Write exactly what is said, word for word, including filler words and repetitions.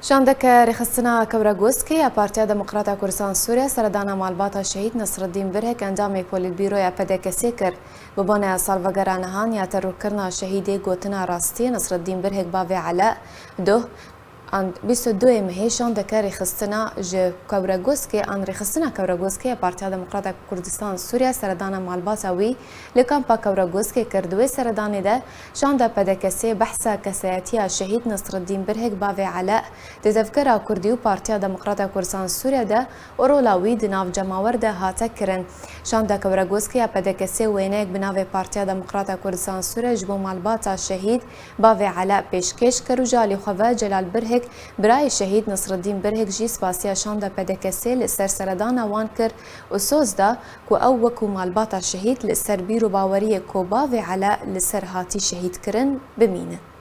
Şandeke rêxistina Kewregozkê ya Partiya Demokrata Kurdistan Sûriye seredana malbata şehîd Nesreddîn Birhik endamê Polîtbîroya P D K S'ê kir. Bi bona salvegera nihan ya terorkirina şehîdê Gotina Rastî Nesreddîn Birhik bavê Ele, duh an bîst û duyê mehê şandeke rêxistina ji Kewregozkê an rêxistina Kewregozkê ya Partiya Demokrata Kurdistan Sûriye seredana malbata wî li kampa Kewregozkê kir. Di wê seredanê de şanda P D K S'ê behsa kesayetiya şehîd Nesreddîn Birhik bavê Ele di tevgera Kurdî û Partiya Demokrata Kurdistan Sûriye de û rola wî di nav cemawer de hate kirin. Şanda Kewregozkê ya P D K S'ê wêneyek bi navê Partiya Demokrata Kurdistan Sûriye ji bo malbata şehîd bavê Ele pêşkêş kir û ji alî xwe ve Celal Birhik, birayê şehîd Nesreddîn Birhik jî spasiya şanda P D K S'ê li ser seredana wan kir û soz da ku ew wekû malbata şehîd li ser bîr û baweriyê ku bavê Ele li ser hatî şehîd kirin, bimînin.